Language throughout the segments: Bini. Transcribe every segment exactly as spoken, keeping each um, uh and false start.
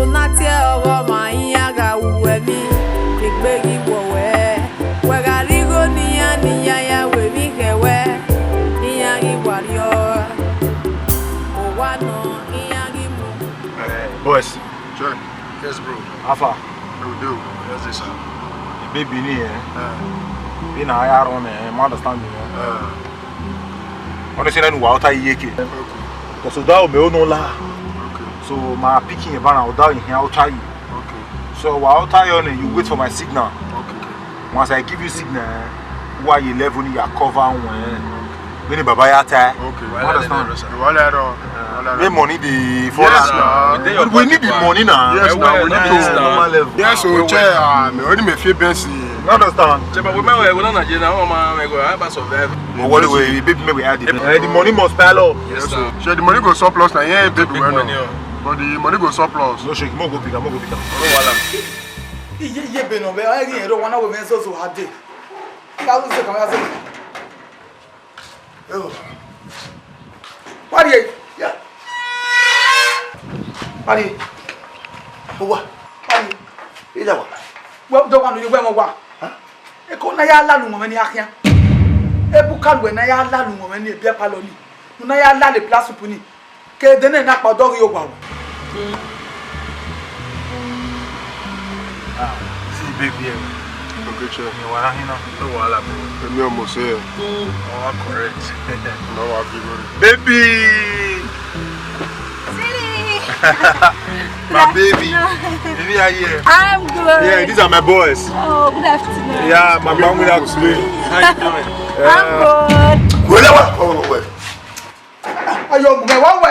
Eso na tie ọghọ ma iran gha ru emwi, egbe ghi wọ wẹ. Wẹ gha rhie igho ne iran ne iran ya ru emwi khẹ wẹ, iran ghi wa rriọ. Owa nọ, iran ghi mu. Eh, boys. Sure. Yes, bro. How far? How you do? Yes, sir. The baby ni, eh? Eh. Be na ya run, eh, ma understand you, eh? Eh. Honestly, na wa ota iye ke. Okay. Because that me no la. Okay. So my picking a banner, that in here, I'll tell you. Okay. So wa ota yo ne, you wait for my signal. Okay. Once I give you signal, why you level your cover when? Mini baba ya ta. Okay. You understand? Wala ro. Wala ro. Make money dey fall out. Yes, na. We, we need the money now. Yes, na. We need to normal level. Yes, o, che, ah, me already me feel bensi. You understand? Che, but we may we go na Nigeria, we may we go, I survive. But what do we, baby, may we add the, eh, the money must pile up. Yes, sir. Che, the money go surplus na, yeah, baby, we know. But the money go surplus. No shake, mo go pick am, mo go pick am. No wala. Iye, iye be no be, I get ro wana we men so so hard day. Ka u se ka ya se. Yo. Wari. Ya. Wari. Owa. Wari. Ila wa. Wa do wa no yo wa mo wa. Ha? E ko na ya la lu mo ni akhian. E bu ka lu na ya la lu mo ni e bia palọ ni. Na ya la le plastic ni. Ke dene na kpa ọdọ ghi owa. Ah, see baby, eh. Okay, sure. You wanna hang out? No wahala, bro. Let me almost say. Oh, correct. No, I'll be ready. Baby! Siri! My baby. Baby, are you here? I'm good. Yeah, these are my boys. Oh, good afternoon. Yeah, my mom will have to be. How you doing? I'm good. Wait, wait, wait, wait. Ayo, mo wa wa.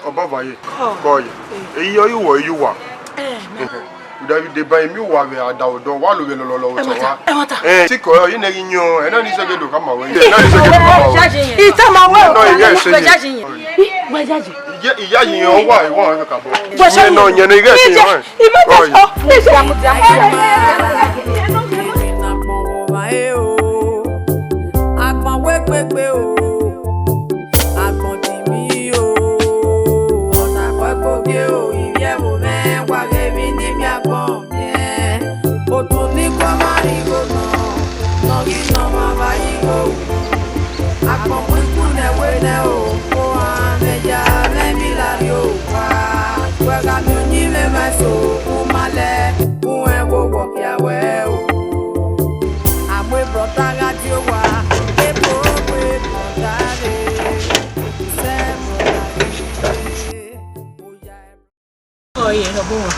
Ọba ye. Kọ ye. Eyi ọ ye uwọ, eyi uwa. Uda vbe deba emi uwa vbe ada odọ, wa lo vbe lọlọlọ otọ wa. Ẹmwata, ẹmwata. Eh, ti kọ, ọ ye nẹ ghi yọn, ẹ na ni sẹgẹ do ka ma wẹ. Ẹ na ni sẹgẹ do ka ma wẹ. Ita ma wẹ. No, iye ẹse ye. Wẹ jaji. Iye, iya yi yọn wa, iwọ ẹ ka bọ. Bọ se nọ yẹn ne iye ẹse yọn. Imagine. Oh, Agbọn wegbe gbe o, agbọn di mi o, ọna kọ ẹkpo gie o, ivbi ẹvbo mwẹ wa ghe emwi ne I miẹn agbọn miẹn. Otu ni kọ ma rhie igho nọ, nọ ghi nọ ma vba ye igho. Agbọn mu ikun nẹ wẹ nẹ o, ohan mwẹ ya mwẹ emwi la rrie owa. Wẹ gha miẹn uyinmwẹ mwẹ so, u ma lẹ, u rẹn wo wọ kia wẹ o. A mu ebrọta gha die owa, ebo wẹ ebrọta rre, sẹ ebrọta rre, oya. Ọye, ọ bọ wa.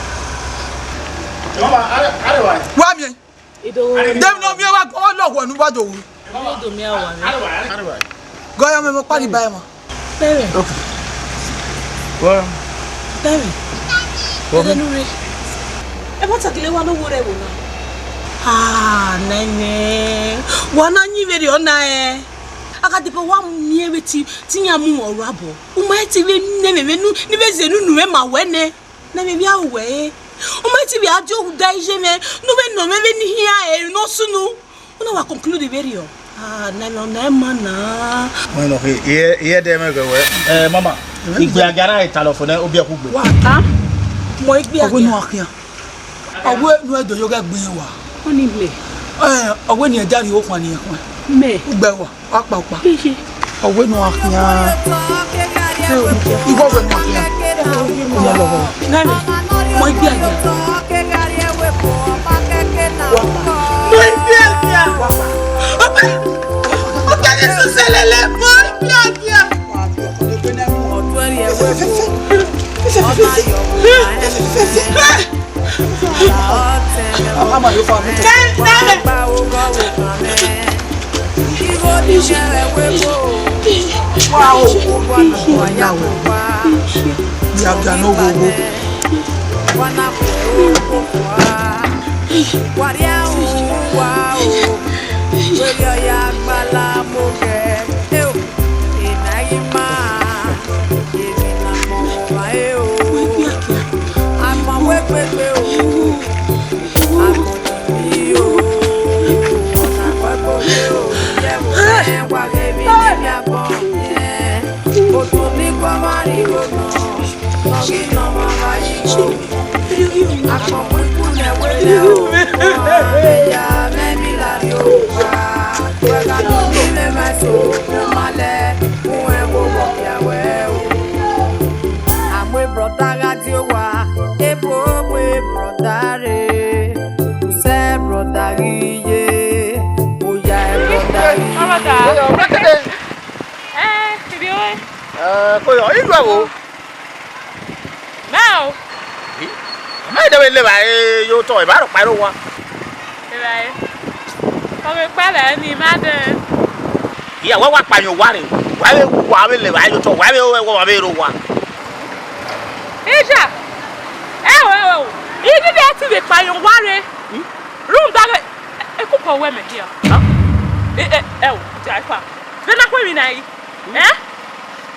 Wa miẹn. Ido. Dem no miẹn wa, ọ lọ wọ nu wa do wu. Ido mi a wa re. Gọyọ mẹ mo pari ba ẹmọ. Bẹrẹ. Okay. Well. Bẹrẹ. Well. Ẹdẹ nu re. Ẹ bọ takile wa no wo rẹ wo na. Ah, nene. Wa na yin vberriọ na ẹ. A gha deba wa miẹn vbe ti, ti iran mu ọre abọ. U ma ti vbe nẹ mwẹ vbene u, ne I vbe zẹ unu nuẹn ma wẹ nẹ. Ne mwẹ vbe aro wẹ re. U ma ti vbe a die ohuda iye mwẹ, ne u vbe nọ mwẹ vbene I hia ẹre ne ọ sunu. U na wa conclude vberriọ. Ah, na mwẹ ọna ma na. Wẹ nọ khe, iye, iye ẹdẹ mwẹ gẹ wẹ. Eh, mama, igbe a gia na talọ fo nẹ, obiẹ kugbe. Wa ta. Mọ igbe a gia. Ọwẹ nu a khian. Ọwẹ nu ẹdọ yo ghẹ gbe wa. Ọni mẹ. Eh, ọwẹ ni ẹja rhie okhuan ni ẹkhuan. Mẹ. Ugbe wa. Ọkpa, ọkpa. Iye. Ọwẹ nu a khian. Igho ọwẹ nu a khian. Iya lọghọ. Nani? Mọ igbe a gia. Mọ igbe a gia. Ọkpa. Ọkpa ni sẹsẹ lele. Mọ igbe a gia. Agbọn wegbe gbe o, agbọn di mi o, ọna kọ ẹkpo gie o, ivbi ẹvbo mwẹ wa ghe emwi ne I miẹn agbọn miẹn. Otu ni kọ ma rhie igho nọ, nọ ghi nọ ma vba ye igho. Agbọn mu ikun nẹ wẹ nẹ o, ohan mwẹ ya mwẹ emwi la rrie owa. Wẹ gha nọ ghi mwẹ ma so, u ma lẹ, u rẹn wo wọ kia wẹ o. A mu ebrọta gha die owa, ebo wẹ ebrọta rre, usẹ ebrọta ghi ye, oya ebrọta ghi ye. Ọmọta. Ẹ, ibi wẹ? Ẹ, ko yọ, ilu ẹ wo? Mẹ o. Ẹ, ọ ma dẹ vbe levba ẹre ye otọ, ẹ ba rhọkpa ẹre owa. Evbare. Ọ vbe kpa vbe ẹre ni, ma dẹn. Iya, wa wa kpayọn owa rre. Wa vbe wu, wa vbe levba ẹre ye otọ, wa vbe ru ẹre, wa vbe ru owa. Ija, ẹ o, ẹ o, I ghi vbe ti vbe kpayọn owa rre. Hmm? Rhunmwuda ghẹ, ekuku ọ wẹ mẹ hia. Huh? Ẹ, ẹ, ẹ o, dia ẹkpa. Vbene a khu emwi na yi. Hmm? Ẹ?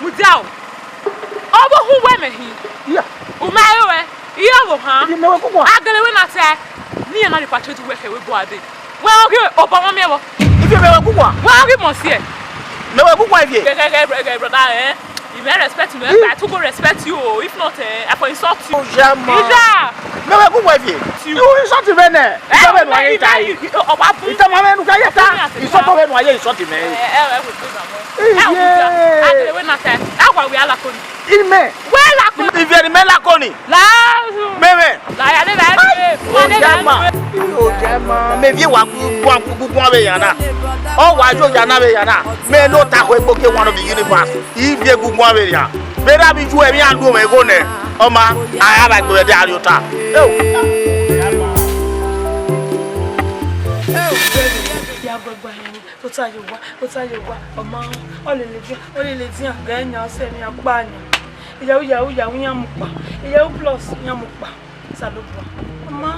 Mudia o. Ọ vbe okhu wẹ mẹ hin. Iya. U ma he ruẹ, iye ọvbokhan. Iye mẹ wẹ guguan. A gele wẹ na tae, ne iran na rhie kpa tie udu wẹ khẹ wẹ bu a dee. Wẹ ọ ghi obọ ọmọ miẹn vbọ? Iye mẹ wẹ guguan. Wẹ ọ ghi mọ siẹ. Mẹ wẹ guguan ivie. Gẹ, gẹ, gẹ, gẹ, brother, eh? If I respect you, I too go respect you o. If not, eh, I for insult you. Oya ma. Ija. Mẹ wẹ guguan ivie. You. You insult me nẹ. Eh, ita vbe nu aye ita yi. Ọ wa bu. Ita ma vbe nu ka ye ta. Insult vbe nu aye insult mẹ. Eh, eh, eh, we go na mo. Eh, eh, we go. A gele wẹ na tae. A wa wẹ alako ni. Imẹ. Wẹ alako ni. Ivie ni mẹ alako ni. Lazu. Mẹ mẹ. La ya le la ya le. Oya ma. Oya ma. Mẹ vie wa gu gu gu gu vbe yan na. Ọ wa yo ya na vbe yan na. Mẹ no ta ho egbe ke one of the universe. Ivie gu gu vbe yan. Vbe ra bi ju emwi a lu mwẹ igho nẹ. Ọ ma, a ya vba gbe vbe de a rrie ota. Eo. Ota ye owa, ota ye owa, ọ ma, ọ lele dian, ọ lele dian, gẹ yan sẹ ni a gba yan. Yahoo, yahoo, yahoo, iran mu kpa. Yahoo plus, iran mu kpa. Osanobua. Mama.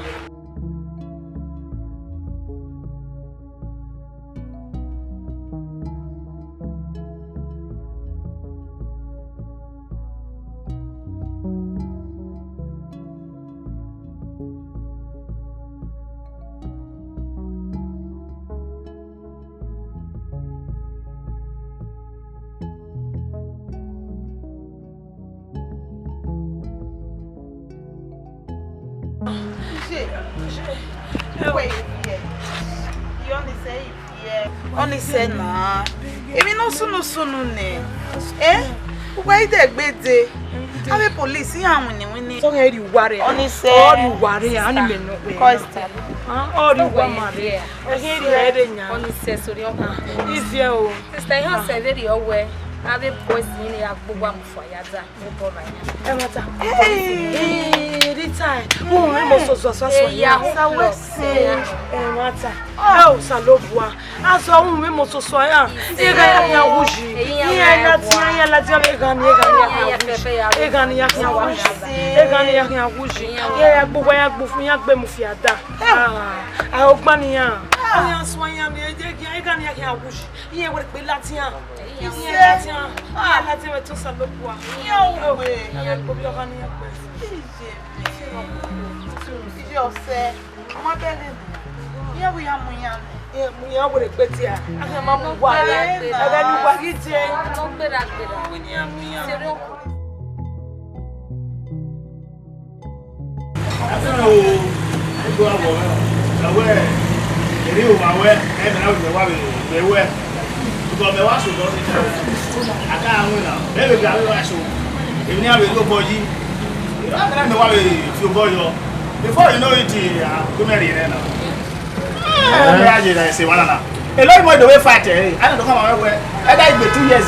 Iye, iye, wẹ ivie. Iye, ọnii sẹ ivie. Ọnii sẹ na. Emwi ne ọ sunu sunu nẹ. Eh? Uwa i dẹ gbe dee. Avbe police iran winna winna. Sọ ghẹ rhie uwa rre. Ọnii sẹ. Ọ rhie uwa rre, a ni mẹ nọ wẹ. Cause the Ah, ọ rhie uwa ma rre. Ọ ghẹ rhie ẹre yan. Ọnii sẹ sorry ọkpa. Iviẹ o. Sister, ihe ọsẹ vberriọ wẹ, avbe boys ni ya gbe uwa mu fua ya da. Ẹmwata. Hey, Rita, u mwẹ mọ sọsọ sọsọ ya. Sa wẹ se. Ẹmwata. Ẹ Osanobua. Azọ u mwẹ mọ sọsọ ya. Eghan ya khian wuyi. Iran ladian, iran ladian, eghan ni, eghan ni ya khian wuyi. Eghan ni ya khian wuyi. Eghan ni ya khian wuyi. Iran ya gbe uwa, ya gbe ufun, ya gbe mu fia da. Ah, a ọgban ni iran. Iran suẹn iran ni, eghan ni ya khian wuyi. Iran wẹ gbe ladian. Iran ladian. Iran ladian vbe te Osanobua. Iran wẹ. Iran gbe ovbi ọghan ni ya gbe. Iye ọsẹ, ọ ma bẹghe nẹ. Iran wẹ ya mu iran nẹ. Iran mu iran wẹ gbe dia. A khian ma mu uwa rre. Ẹghẹ ne uwa ghi dee. Ọ gbera gbera. Iran mu iran. Ẹfẹn o, ẹgbẹ wa wọ, ẹwẹ, eri uwa wẹ, ẹmẹ na wẹ wa vbe wẹ. Because mẹ wa so dọ ni, a ka winna, mẹ vbe gha vbe wa so, emwi ne a vbe rhie obọ yi, I don't think mẹ wa vbe fi obọ yọ. Before you know it, a ku mẹ rhie nẹ na. Ẹ, mẹ ya ye na ẹse wa na na. A lot of people dey fight, eh, I don't know come away where either it be two years,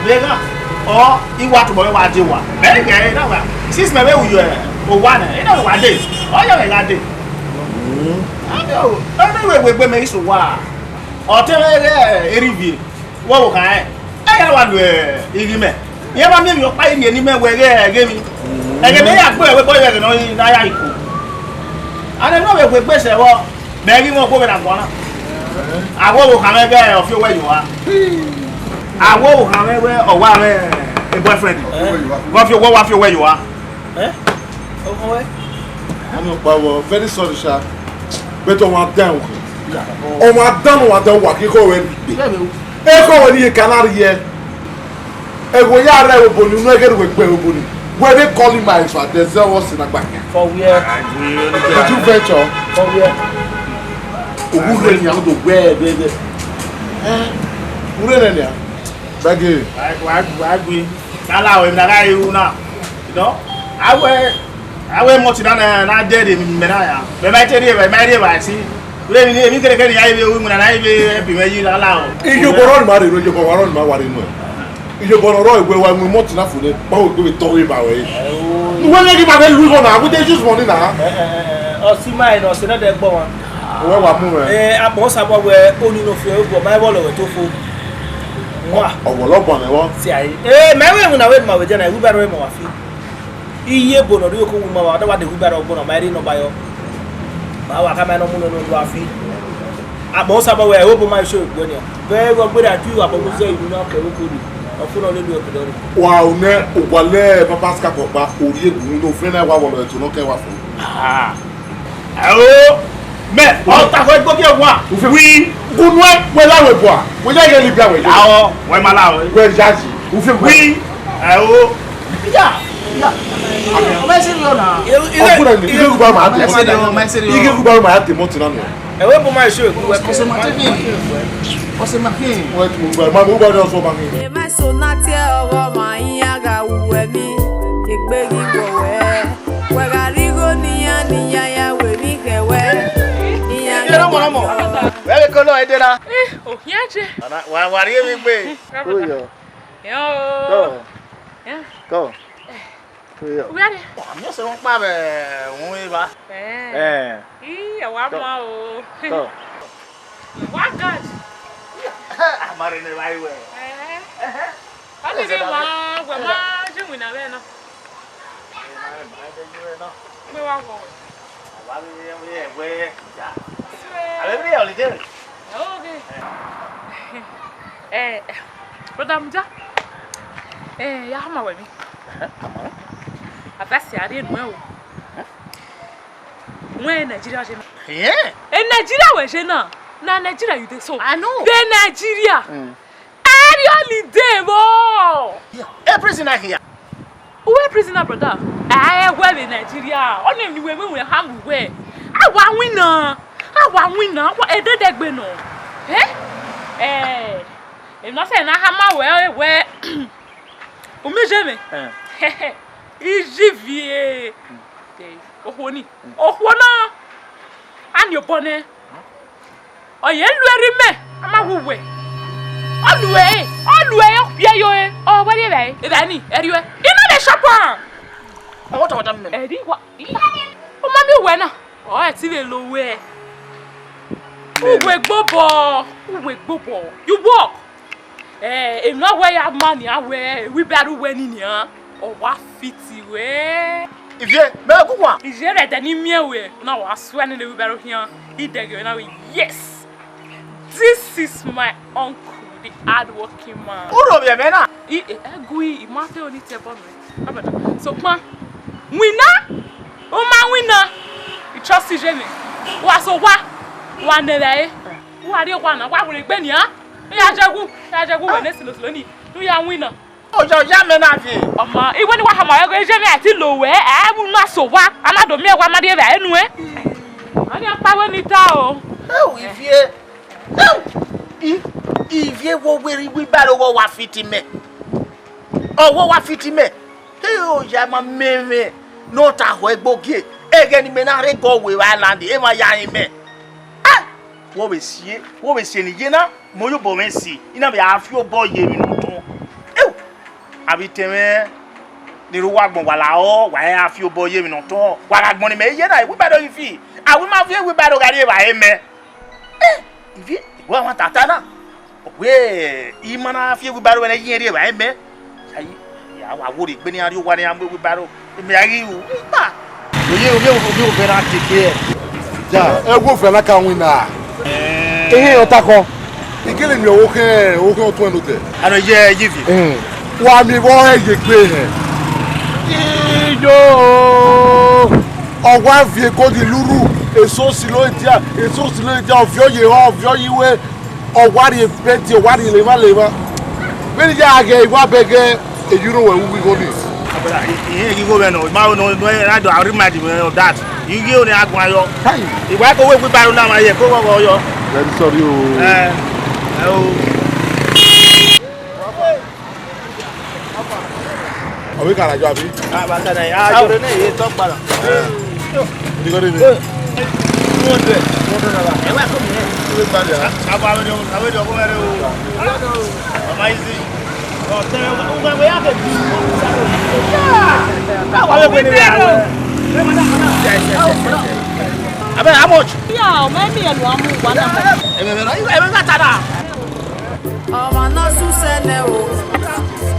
they gone, or he wa tobọ wa dey wa. Very good, that wa. Since mẹ vbe wu yọ, eh, owa na, you know wa dey. Ọ yọ mẹ gha dey. Mm. I know, I know we, we, we me iso wa. Ọ te mẹ ghe, eh, erivie. Wọ wo khan rẹn, ẹ ya wa lu ighi mẹ. Iran ma miẹn emwi ọkpa rhie ne imẹ wẹ ẹghẹ ẹghẹ emwi. Ẹghẹ mẹ ya gbe ẹvbo ẹbọ ye ẹghẹ ne ọ na ya iko. Ane ne ọ vbe wegbe sẹ vbọ, mẹ ghi mwẹ okhuo vbe na guan na. Avbe ọvbokhan mwẹ ghẹ ọ fi owẹ ye owa. Avbe ọvbokhan mwẹ wẹ ọ wa mwẹ boyfriend. Vbe ọ fi owẹ, wa fi owẹ ye owa. Eh? Ọmọ wẹ? Ọmọ ọkpa vbọ, very sorry sha. But ọmwa dan uwa. Ọmwa dan ne uwa dan uwa khin ekhọe ruẹ rhie ikpe. Ekhọe ruẹ rhie ka na rhie. Ẹvbo ya rre ẹvbo ni, unu ẹghe ne uwẹ gbe ẹvbo ni. Wẹ vbe call him my father, zẹ ọvbọ sẹ na gba khian. For where? Did you venture? For where? Owu rre nian do wẹ ẹvbo ẹvbo. Eh? Ure nẹ nian. Bẹgẹ. Wa, wa, wa gbe. Na la wẹ na gha ru na. You know? Awẹ, awẹ mọti na, na, na dẹ de mẹ na ya. Mẹ ma te rhie, mẹ ma rhie ba si. Wẹ emwi, emwi kẹrẹkẹrẹ ya ive, wẹ na, na ive, ẹbi mẹ yi la la o. Iyobọ rọ ni ma rre, iyobọ wa rọ ni ma wa rre nuẹ. Iyobọ ne ọ rrọọ wẹ wa mu mọti na fo nẹ, ma wo gbe vbe tọ vbe ba wẹ. Wẹ ne ghi ma vbe lu igho na, we dey use money na. Eh, eh, eh, eh, ọ si ma ẹ nọ, ọ sẹ nọ dẹ gbọ wan. Wẹ wa mu mwẹ. Eh, akpọ Osanobua wẹ oni nọ fi ẹre obọ, ma ẹvbo lọ wẹ to fo. Wa. Ọwọlọ gbọn nẹ vbọ. Si aye. Eh, ma ẹvbo emwi na wẹ ma wẹ jẹ na, iwu ba rọ ma wa fi. Iye ebo ne ọ rhie oko wu ma wa, ọ da wa de iwu ba rọ gbọn na, ma rhie nọ ba yọ. Ma wa ka ma nọ mu nọ nọ wa fi. Akpọ Osanobua wẹ, ẹvbo obọ ma eso egbe nian. Vbe ẹvbo gbe da ju akpọ mu zẹ iwu na kẹ ẹvbo kori. Ọ fo nọ lele ọgidọ rre. Wa, une, uwa lẹ Papa Skakọ kpa, orhie gu ne ofẹn na wa wọlọ ẹto nọ kẹ wa fo. Ah. Ẹo, mẹ, ọ ta khọ egbe ọgua. Wi. Gu nuẹ, wẹ la wẹ bua. Wẹ ya ye libia wẹ ye. Ahọ, wẹ ma la wẹ. Wẹ ya yi. Ufi wẹ. Wi. Ẹo. Ya, ya. Ọmọ ẹsẹ ni ọna. Ọkùnrin ni, ike kúkú bá máa tè. Ẹsẹ ni ọmọ ẹsẹ ni ọna. Ike kúkú bá máa tè mọ́tò náà nù. Ẹ̀wẹ̀ bó máa ṣe èkú wẹ̀. Ọ̀sẹ̀ máa tẹ́lẹ̀. Ọ̀sẹ̀ máa fi. Wọ́n ti mú gbà, máa mú gbà ní ọ̀sán máa fi. Ema so na tie ọghọ ma iyan gha wu ẹmí, egbe ghi wọ wẹ. Wẹ gha rhie igho ne iran ne iran ya wẹ emwi khẹ wẹ. Iran gha wẹ. Wẹ vbe kolo ẹdẹ na. Eh, oh, yeah, je. Wa, wa rhie emwi gbe. Yo. Yo. Yo. Uwẹ a rre? Wa miẹn ọse ne ọ kpa vbe uhunmwu eva. Eh. Eh. Ii, ọ wa ma o. Tọ. Wa God. A ma rre ne evbare wẹ. Eh. Ọ ni rre wa, wẹ ma ju. Winna vbe na. Winna vbe na. Mẹ wa wọ wẹ. Wa vbe, vbe, vbe, ya. Swear. Avbe vbe holiday. Okay. Eh, brother Mudia. Eh, ya hama wẹ mi. Aha, hama. Avasi a rhie nuẹn o. Wẹ Nigeria je na. Yeah. Eh, Nigeria wẹ je na. Na Nigeria you dey so. I know. Dey Nigeria. Mm. Ẹ rhie holiday vbọ? Yeah. Everything I hear. Uwẹ prisoner, brother. Ẹ wẹ vbe Nigeria. Ọnii ne uwẹ vbe wẹ hang uwẹ. A wa winna. A wa winna. A wa edede gbe nọ. Eh? Eh. Emwi ne ọ sẹ ne a hama wẹ, wẹ. U miẹn iye mwẹ? Eh. Ijivie. Okhuo ni. Okhuo na. A ni obọ nẹ. Ọ ye lu ẹre mẹ, a ma wu wẹ. Ọ lu ẹre, ọ lu ẹre, ọ khuẹ yo ẹre, ọ wẹ rrie evbare, evbare ni, ẹ rrie uẹ. I na vbe shop am. Ẹ, what about that man? Ẹ rrie wa, u ma miẹn uwẹ na. Ọ ẹ ti vbe lo wẹ. Uwẹ gbobọ, uwẹ gbobọ. You work. Eh, emwi ne ọ wẹ ya ma nian wẹ, wheelbarrow wẹ ni nian, ọ wa fit wẹ. Ivie, mẹ kukuan. Ivie rẹ ẹdẹ ni miẹn wẹ, na wa suẹ nene wheelbarrow khian, I dẹghe na wẹ, yes, this is my uncle, the hardworking man. U rho vbe ẹmwẹ na? I, eh, ẹgu i, I ma te oni te ẹbọ nẹ. Abada. Sokpan, winna, u ma winna, I trust iye mwẹ. Wa so wa, wa nẹ vbe ẹre. U wa rrie owa na, wa werriegbe nian. I ya jẹ wu, I ya jẹ wu wẹ ne silosilo ni. U ya winna. Oya, oya mẹ na vie. Ọ ma, I wẹ ne wa hama ẹghẹ iye mwẹ a ti lo wẹ, ẹ mu na so wa, a na do miẹn wa ma rrie vbe ẹre nuẹn. A ni ọkpa wẹ ni ta o. Ẹu, Ivie. Ẹu, I, Ivie wo wẹ rhie wheelbarrow vbe ọ wa fit mẹ. Ọ vbe ọ wa fit mẹ. Te oya ma mẹ mwẹ ne ọ ta ho ẹgbe ogie, ẹghẹ ne imẹ na rre gọ wẹ vbe island, emwa ya rin mẹ. Ah! Wo vbe sie, wo vbe sie ne iye na, mẹ oyobọ mwẹ si, I na vbe a fi obọ ye emwi ne ọ tọn. Ẹu! Avbe itẹn mwẹ ni rre uwu agbọn, wa la ọ, wa i ra fi obọ ye emwi ne ọ tọn. Wa gha gbọnnọ imẹ iye na, wheelbarrow ghi fi, a wẹ I ma fi wheelbarrow gha rrie evbare mẹ. Eh, Ivie, I wẹ ọmwa tata na. Ọ wẹ, I ma na fi wheelbarrow wẹ ne I ye rrie evbare mẹ. Ai, ya wa wo rhie egbe ne iran rrie owa ne iran mu wheelbarrow. Mẹ a ghi ru. Ipa. Oye, oye, oye, oye, na teke. Ja, ẹghẹ ofẹn na ka winna. Ehe, ọ ta kọ. I gele miẹn ọvbokhan, ọvbokhan ọtuẹn notẹ. Ano ye, ye vi. Hmm. Wa miẹn vbe ọ ye egbe hẹ. Iyo! Ọ wa viẹ gold lurhu, eso silo dia, eso silo dia, ọ viọ ye ehọ, ọ viọ ye iwe, ọ wa rhie bẹdi, ọ wa rhie lemwa lemwa. Vbene I ya ghẹ, I wa bẹghe, e euro wẹ wu igho ni. Abala, i, i, igho mwẹ nọ, ma no, no, I don't remember of that. I ghi one a guan yọ. Kai. I wa ko we wheelbarrow na ma ye, ko wo wo yọ. Very sorry o. Eh, eh, o. Ọ vbe kara jọ, abi? Ah, ba ta na, ah, jọ ne ye tọ kpara. Nigga, nigga. Two hundred. Two hundred naira. Ẹ wá kó mi yẹn. Two hundred naira. Aba, aba, aba, aba, aba, aba, aba, aba, aba, easy. Ọ tẹ, ẹ wá, ẹ wá, ẹ wá, ẹ wá, ẹ wá, ẹ wá, ẹ wá. Abeg, how much? Yeah, maybe you know I'm one. Ẹ wá, ẹ wá, ẹ wá, ẹ wá, ẹ wá. Ọmwa ne ọ sẹ usẹ nẹ o,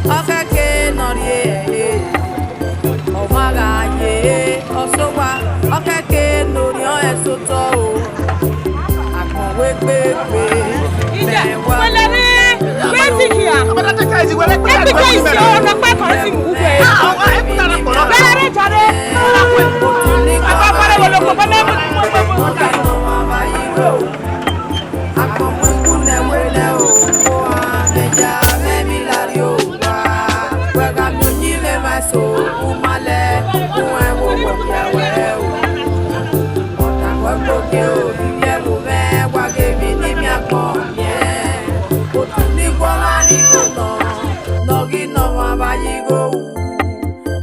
ọ khẹke ne ọ rhie ẹre. Ọmwa gha ye, ọ sẹ owa, ọ khẹke ne ọ rhie ọnrẹn sotọ o. Agbọn wẹ gbegbe, mẹ wa. Wẹlẹ rre, wẹ ti hia. Ẹ ti kẹ isi ọnọ kpẹkọ si mu uwẹ. Wẹlẹ rre jare. Ẹ bá fọlẹ wọlé ọkọ, bá mẹ mú.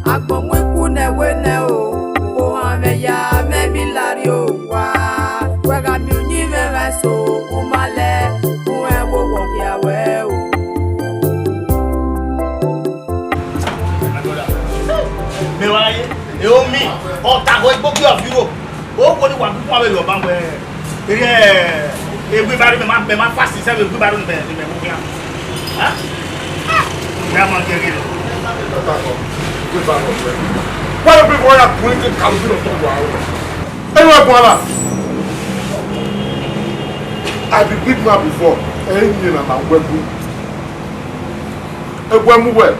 Agbọn mu ikun nẹ wẹ nẹ o, ohan mwẹ ya mwẹ mi lari owa. Wẹ gha miẹn uyinmwẹ mwa eso, u ma lẹ, u rẹn vbe owa ọghe a wẹ o. Mẹ wa ye, e o mi, ọ ta ho egbe ogie of Europe. O wo ni wa gu kua vbe rhie ọban wẹ, erriọ, e wheelbarrow mẹ ma, mẹ ma fast sẹ vbe wheelbarrow ni mẹ, ni mẹ mu khian. Hẹn? Mẹ ma gie ghe. Why you people are going to come to the world? Anyone, brother? I be big man before. Ẹ̀yin yẹn na ma wẹ bu. Ẹgbẹ́ mu wẹ̀.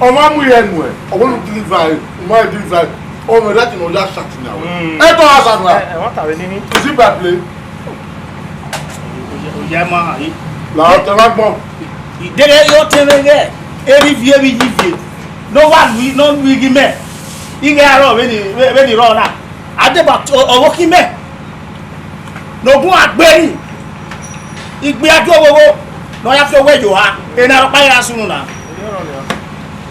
Ọmọ mu yẹ nu ẹ̀. Ọwọ́ nu deliver ẹ̀. Ọmọ ẹ̀ deliver ẹ̀. Ọmọ ẹ̀ láti nọ ya ṣàtìyàwó. Ẹ tọ́ ha sanu a. Ẹ wọ́n tàwé níní. Is it by play? Oya ma ha yi. La ọtẹ ma gbọn. Ìdẹ́gẹ́ yóò tẹ́ mẹ́ gẹ́. Eri vie bi yi vie. No wa lu no lu igi mẹ. Ighe arọ vbeni vbeni rọ na. Adeba ọvbokhin mẹ. Ne ogun a gbe ni, igbe a gie oghogho, ne ọ ya fi owẹ ye oha, ena rhọkpa ya sunu na.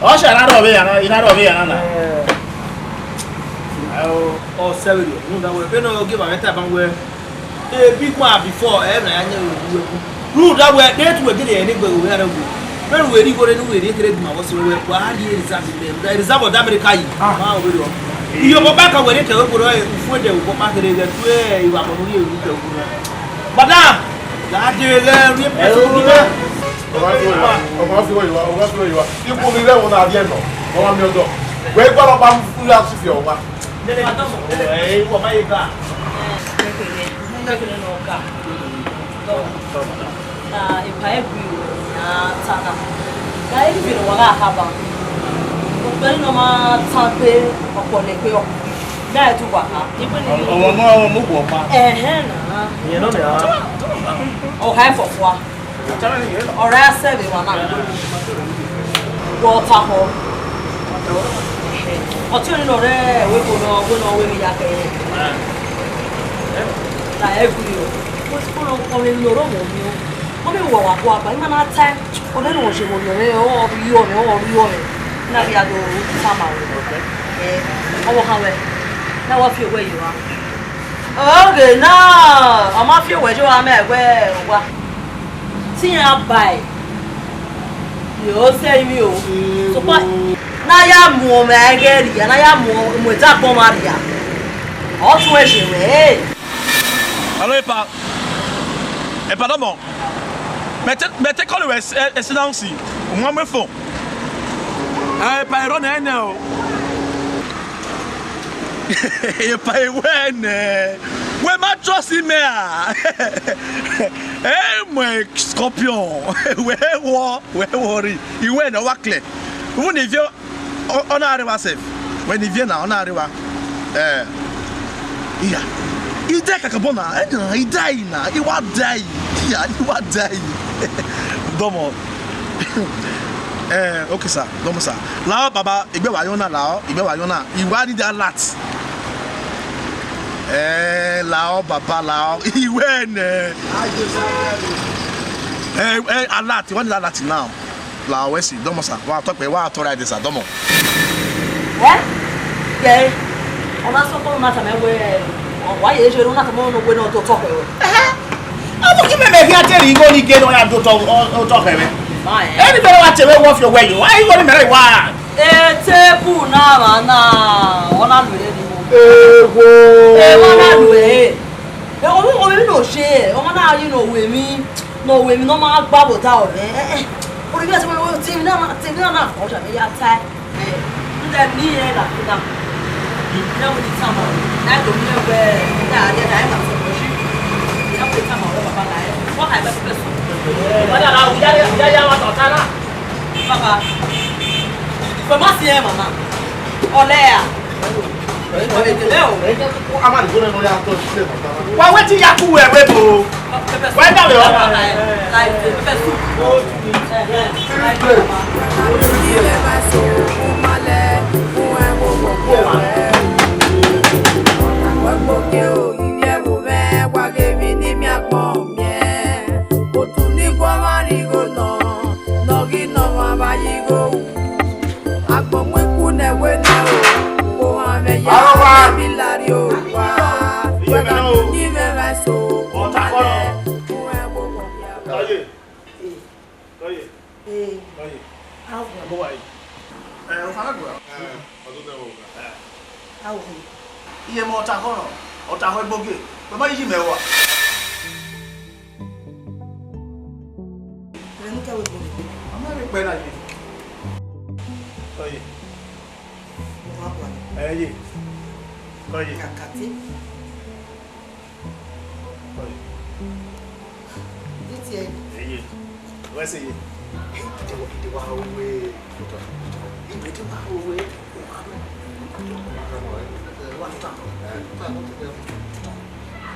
Ọ sẹ na rhọ vbe ya na, I na rhọ vbe ya na na. Ọ sẹ vberriọ, rhunmwuda wẹẹ, vbene ọ gie evba mwẹ ta ban wẹẹ, e big man before, ẹ na ya yẹn vbe uwu ẹkun. Rhunmwuda wẹẹ, de te uwẹ gele ẹre ne egbe vbe aro wu. Vbene uwẹ rhie igho rre ne uwẹ rhie kherhe gu ma vbe ọse ruẹ, wa rhie reserve mẹ, reserve ọda America yi. Ah. Ma vberriọ. Iyobọ ọkpa ka wẹ rhie kẹ vbe ogboro ẹre, ufu ẹdẹ vbe ọkpa kherhe ghẹ tue evba mọ ne u rhie vbe kẹ ogboro ẹre. Madam, la de ghẹ rhie pẹsi ogboro ẹre. Ọmọ fi wẹ yi wa, ọmọ fi wẹ yi wa. Ikun ni rẹ wo na rhie nọ, ọmọ mi ọdọ. Wẹ gba ọkpa mu ya si fi ọwa. Ẹ, wọ ma ye ga. Ẹ, kẹkẹrẹ, kẹkẹrẹ nọ ga. Dọ. Na epa egbe ro na ta na. Ga egbe ro wa gha khaba. Ọgbẹni nọ ma tan gbe ọkpọlọ egbe ọkpọlọ. Na ẹdẹ uwa kha. Ọmọ ọmọ ọmọ ọmọ ọkpa. Ẹhẹn na. Ìyẹn náà nìyà. Ọ ha ẹfọfua. Ọre a sẹ vbe emwa na. Wẹ ọta họ. Ọtiọnrẹn nọ rẹ ẹvbo ebo nọ, wẹ nọ wẹ emwi ya kẹrẹ. La egbe ro. Ọmọ emwi ne ọ rre ọmọ miẹn. Ọ vbe wa wa kua ba, ima na tae, ọ nene ọ ye vbe orhiọn mwẹ, ọ rriọ mwẹ, ọ rriọ mwẹ. Na ghi ya do tama ruẹ. Eh, ọvbokhan mwẹ, na wa fi owẹ ye owa. Oghe na, ọ ma fi owẹ ye owa mẹ wẹ owa. Te iran ba ẹe, ye ọ sẹ ivbi o. Sokpan, na ya mu ọmwa ẹghẹ rria, na ya mu, mu ẹdẹ agbọn ọmwa rria. Ọ tue ye ruẹ, eh. Alo, epa, epa dọmọ. Mẹ te, mẹ te call wẹ ẹse, ẹse na usi. U ma mu efo. Epa erọ nẹ nẹ o. Epa ewẹ nẹ. Wẹ ma trust mẹ a? Ẹ mọ scorpion. Wẹ wọ, wẹ wọ rri. Iwẹ nẹ ọ wa clear. Even if you Ọ, ọ na rre evba sef. Wẹ ne I viẹ na, ọ na rre evba. Eh. Iya. I dae kakabọ na, ẹ na, I dae na, I wa dae. Iya, I wa dae. Dọmọ. Eh, okay, sir. Dọmọ, sir. Lao, baba, igbe wa yọ na, lao, igbe wa yọ na. I wa need alert. Eh, lao, baba, lao. Iwẹ nẹ. Eh, eh, alert. I wa need alert now. La wẹ si, dọmọ sa, wa tọ kpẹ, wa tọ ra ẹdẹ sa, dọmọ. Ẹ? Kẹ, ọ na sọ ọkọ na tama wẹ, ọ wa ye je na tama no wẹ no to tọ kpẹ wẹ. Ẹhẹ. Ọ bu ki mẹmẹ khian te rhie igho ni ke ne ọ ya do tọ, ọ, ọ tọ kpẹ mwẹ. Ẹni bẹrẹ wa te vbe wọ fi owẹ yo, a igho ni mẹrẹ wa. Etebu na mwa na, ọ na lu ere ni. Ewo. Ẹ wa na lu ere. Ẹ, ọmọ, ọmọ mi no je, ọmọ na yi no wẹ mi. Ne ọ wẹ emwi ne ọ ma gba vbe odaro mwẹ. Ẹ, ẹ, orhiọn te emwi na, te emwi na na, ọ ya mẹ ya tae. Ẹ, nde ne irẹn gha khin na. Irẹn wẹ ne I tama, na do mi wẹ, na a rhie na, ẹ ma tọ yi. Irẹn wẹ tama wẹ baba na, ẹ, wẹ ha ẹgbẹ pẹpẹ sọ. Baba, wẹ ma si ẹmwẹ na. Ọlẹ a. Wa wẹ te ya ku wẹ vbe ebo. Wa da vbe ọ. Otu ni guọmwa rhie igho nọ, ne ọ ghi nọ ọmwa vba ye igho ru. Agbọn mu ikun nẹ wẹ nẹ o, ohanmwẹ ya Arọba. Bi lari owa, wẹ gha Iye mẹ na o. Ni mwẹ vbe ẹse o, Ọta kọrọ. Uwẹ wo wọ ya. Lọye. Lọye. Ee. Lọye. Awa. Mo wa yi. Ẹ, o fana gua. Ẹ, ọdún tẹ wọ gba. Ẹ. Awa. Iye mẹ ọta kọrọ, ọta kọ egbogie, wẹ ma yi mẹ wa. Rẹn ne u kẹ wẹ gbe. A ma vbe kpẹ na ye. Oye. Ẹ ye. Oye. Kakati. Oye. Ẹ ye. Wẹ sẹ ye. Ẹ, ẹ, ẹ, ẹ, wa ro wẹ. Ẹ, ẹ, wa ro wẹ.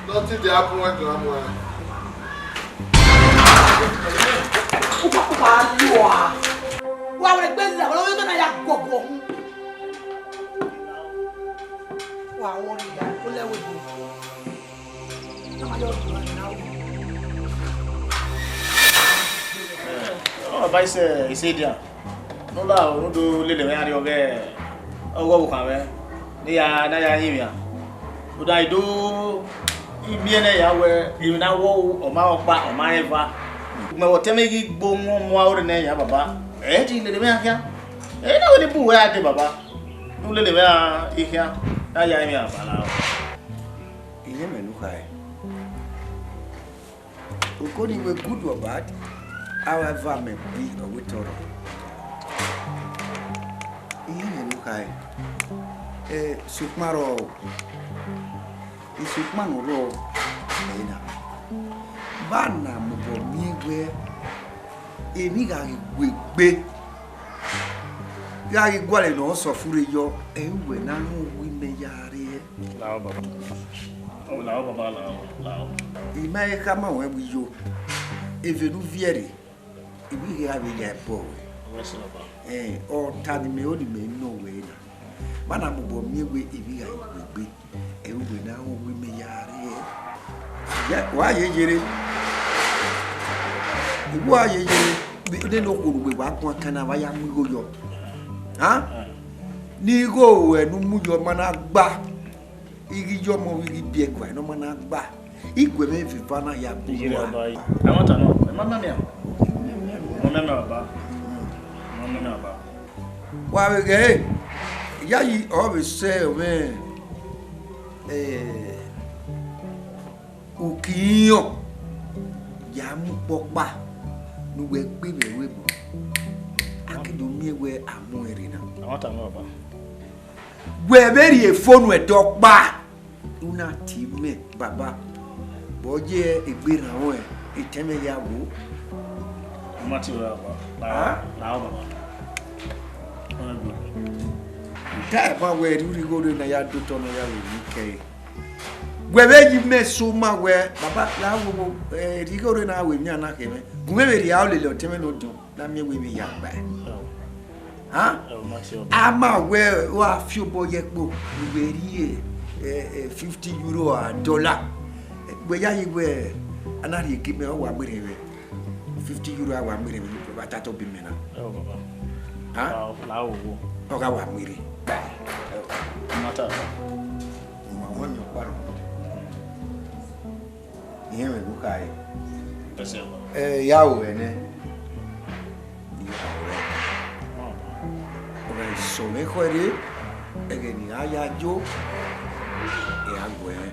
Nothing dey happen when drama. Upa, upa, lua. Wa wẹ gbe la, wa wẹ na ya gbọgbọ. Wa wọ ni ya, o lẹ wẹ gbe. Na ma yọ gbe na wo. Ọ ba isẹ, isẹ dia. Ne u la unu do lele mwẹ arriọ ọghe ọghe ọvbokhan mwẹ ne ya, ne a ya rinmwian. Rhunmwuda I do miẹn nẹ ya wẹ emwi ne a wọ ru, ọ ma rẹn ọkpa, ọ ma rẹn eva. Mẹ vbe ọtẹn mwẹ ghi gbe owẹn mu aro nẹ ya baba, ẹ i te lele mwẹ khian. Ẹ i na wẹ ne I bu wẹ a dee baba, ne u lele mwẹ khian, ne a ya rinmwian bala. Iyẹn mẹ ne u kha ẹe. Oko ni wẹ good or bad, a wa eva mẹ bi ọ wẹ tọrọ. Iyẹn mẹ ne u kha ẹe. Ẹ, sokpan rrọọ, isokpan ne ọ rrọọ mẹ na. Vbe a na mobọ miẹn wẹ emwi gha ghi gu egbe, gha ghi gualọ ne ọ sẹ ọfurre yọ, ẹ i wẹ ne a rhunmwuda imẹ ya rre. Lahọ baba. Lahọ baba, lahọ, lahọ. I ma he khama ruẹn vbe iyo, eve ne u viẹ rre, I vbe gha vbe ya ẹbọ ruẹ. Ọ ta ne imẹ ro ne imẹ nọ wẹ na. Vbe a na mobọ miẹn wẹ emwi gha ghi gu egbe, ẹ i wẹ ne a rhunmwuda imẹ ya rre. Ya, wa ye yere. I wa ye yere. Nene okhuo ne uwẹ wa guan kan na, wa ya mu igho yọ. Ha? Ne igho ruẹ ne u mu yọ ma na gba. I ghi ye ọmọ vbe I ghi biẹ guan ne ọ ma na gba. I gu ẹmwẹ eva na ya bu uwa. Iyẹrẹ ọba yi. Ẹmwata nọ, ẹ ma miẹn mẹ a? Ọ miẹn mẹ baba. Ọ miẹn mẹ baba. Wa vbe ghẹ ẹre, iyayi ọ vbe sẹ ọmwẹ, eh, uki irẹn ya mu ukpọkpa ne uwẹ gbe vbe ẹvbo ebo. A ke do miẹn wẹ a mu ẹn rre na. Ẹmwata nọ baba. Wẹ vbe rhie fonu ẹdẹ ọkpa, u na tie mẹ baba, vbe ọ ye egbe rhan ruẹn, etẹn mwẹ ya wo. Ma tie ruẹ baba. Ah? Lahọ baba. Ọ na gbe. Da ẹmwẹ wẹ rhie urhi igho rre ne a ya do otọ ne ọ ya vbe ru kẹre. Wẹ vbe yi mẹ sẹ ma wẹ, baba, lahọ wo, eh, rhie igho rre ne a vbe miẹn na khe mwẹ. Gu mwẹ vbe rhie aro lele ọtẹn mwẹ ne ọ diọn. Na miẹn wẹ emwi ya gba ẹe. Ẹo. Ha? Ẹo, ma tie ọba. A ma wẹ wa fi obọ ye ẹkpo, ne uwẹ rhie, eh, eh, fifty euro a dollar. Wẹ ya ye wẹ, a na rhie gie mẹ, ọ wa gberre vbe fifty euro, a wa gberre vbe, wa ta tọ bi mẹ na. Ẹo, baba. Ha? Lahọ, lahọ wo. Ọ gha wa gberre. Ẹo. Ma ta. Ma wẹ mi ọkpa rọ. Iyẹn mwẹ ne u kha ẹe. Ẹ, ya ru ẹnẹ. Ya ru ẹnẹ. Ọ gha sẹ mwẹ khẹ rre, ẹghẹ ne I ra ya yo, I ra gu ẹre.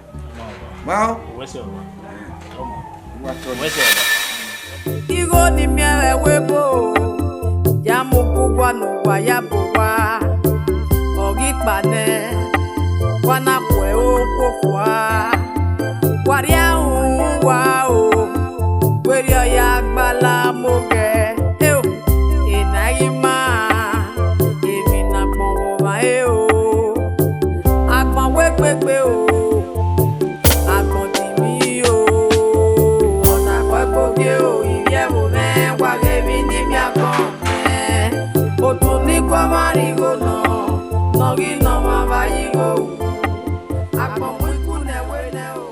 Ma o. Ẹ, wa tọ nẹ. Igho ni miẹn vbe ẹvbo ebo, ya mu uku uwa ne uwa ya bu owa. Ọ ghi kpa nẹ, wa na khuẹ okhuo fua. Wa rhie ahunmwu uwa o, werriẹ ọ ya gbala mu oghẹ. Eo, ena i ghi ma, emwi ne agbọn vbe ọmwa re o, agbọn wẹ gbegbe o. Agbọn dinmwi o, ọna kọ ẹkpo gie o, ivbi ẹvbo mwẹ, wa ghe emwi ne I miẹn agbọn mwẹ. Otu ni kọ ọmwa rhie igho nọ, ne ọ ghi nọ ọmwa vbe a ye igho ru. Agbọn mu ikun nẹ wẹ nẹ o.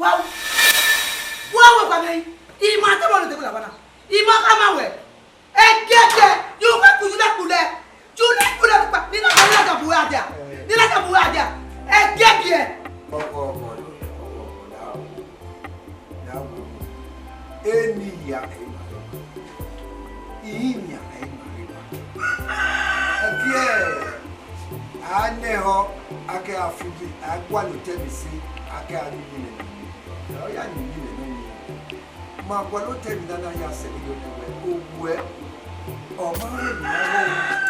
Wa, wa wẹ gba mẹ, I ma te mọ ne de wẹ la bana. I ma khama wẹ. Ẹgiẹgiẹ, ye uwẹ ku, ye u na kpulẹ. Ye u na kpulẹ rhọkpa, ne I na ga, ne I na ga bu uwẹ dia. Ne I na ga bu uwẹ dia. Ẹgiẹgiẹ. Ọgọ, ọgọ, ọgọ, ọgọ, da wo. Da wo. Eni ya, eni ya. Iyian, eni ya. Ẹgiẹ, a nẹhọ, a kẹ gha fudi, a gualọ otọ ẹmwẹ isi, a kẹ gha yin iyinmwẹ nọ. Ọ ya yin iyinmwẹ nọ. Ma gualọ otọ ẹmwẹ na na ya sẹ vberriọ nẹ wẹ, owẹ, ọ ma rẹn emwi na rrọọ.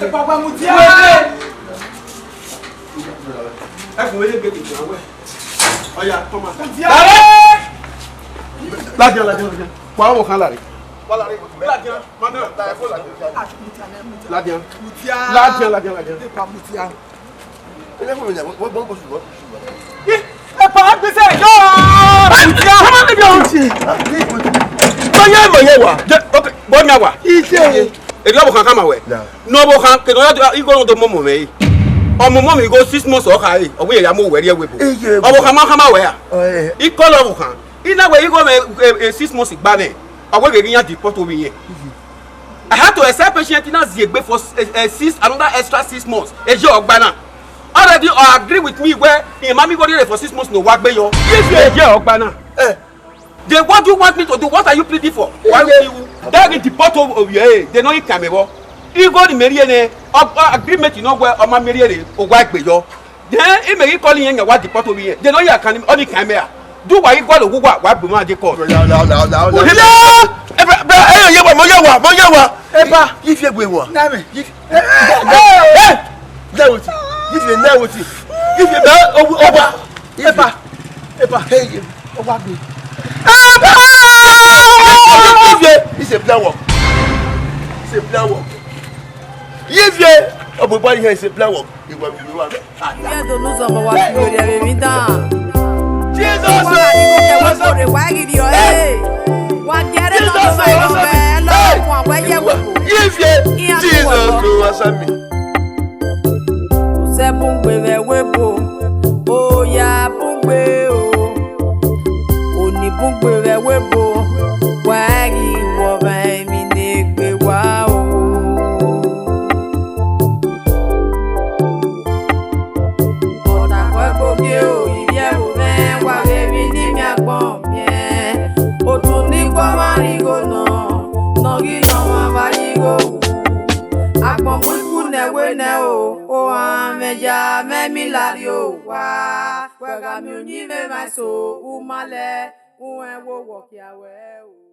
Epa wa mudia. Wẹẹ. Ẹ fún mi lẹ gate wẹ. Ọya, Thomas. Mudia. Dale! Ladian, ladian, ladian. Wa ọvbokhan lare. Wa lare. Ladian, madam. Ladian. Ladian, ladian, ladian. Epa, gbèsè yọ. Ladian. Manye, manye wa. Okay, bọ mia wa. Erriọ ọvbokhan khama wẹ. Na. Ne ọvbokhan, ke nọ ya igho ne ọ do mọmọ mwẹ re. Ọ mọmọ mwẹ igho six months ọ kha re, ọ wẹ ya mu wẹ rrie ẹvbo ebo. Ọvbokhan ma khama wẹ a. Ikọlọ ọvbokhan. I na wẹ igho mwẹ, eh, eh, six months gba nẹ. Ọ wẹ vbe ghi yan deport ovbi irẹn. I had to accept patient na zi egbe for, eh, eh, six, another extra six months. Eje ọgba na. Already, ọ agree with me wẹ, I ma mu igho rriọre for six months ne ọ wa gbe yọ. Eje ọgba na. Eh. Then what do you want me to do? What are you pleading for? Why you, they can deport over here? They no come here. Igho ni mẹ rrie nẹ, ọ, ọ, agreement nọ wẹ ọ ma mẹ rriọre, ọ wa gbe yọ. Then I may call him, wa deport over here. They no ya can him, only come here. Do wa igho lo wa, wa bu ma de call. La, la, la, la, la. Hello? Eh, bra, bra, eh, ye wa, mo ye wa, mo ye wa. Epa. If you go wa. Na me. If, eh, eh, eh. Na wetin? If you na wetin? If you na, oh, oh, wa. Epa. Epa. Hey, oh, wa gbe. Epa. If you, it's a plan work. It's a plan work. If you, oh, but here is a plan work. You go, you go. Iye do nu zọmọ wa fi were ẹre emwi dan. Jesus, wa gha ni ko kẹ wẹ kore wa ghi rriọ ẹ. Wa gie ẹre nọ do vbe nọ vbe ẹlọ ọkhuan wẹ ye wẹ. Iye Jesus, do wa sa mi. Usẹ bun gbe vbe ẹvbo ebo, oya bun gbe o. Oni bun gbe vbe ẹvbo ebo, wa ghi wọ vbe emwi ne egbe wa o. Ọta kọ ẹkpo gie o, ivbi ẹvbo mwẹ, wa vbe emwi ne I miẹn agbọn miẹn. Otu ni kpọmwa rhie igho nọ, ne ọ ghi nọ ọmwa vbe a ye igho ru. Agbọn mu ikun ne ẹwe nẹ o, ohan mwẹ ya mwẹ mi la rrie owa. Wẹ gha miẹn uyinmwẹ emwa eso, u ma lẹ, uwẹ wo wọ kia wẹ o.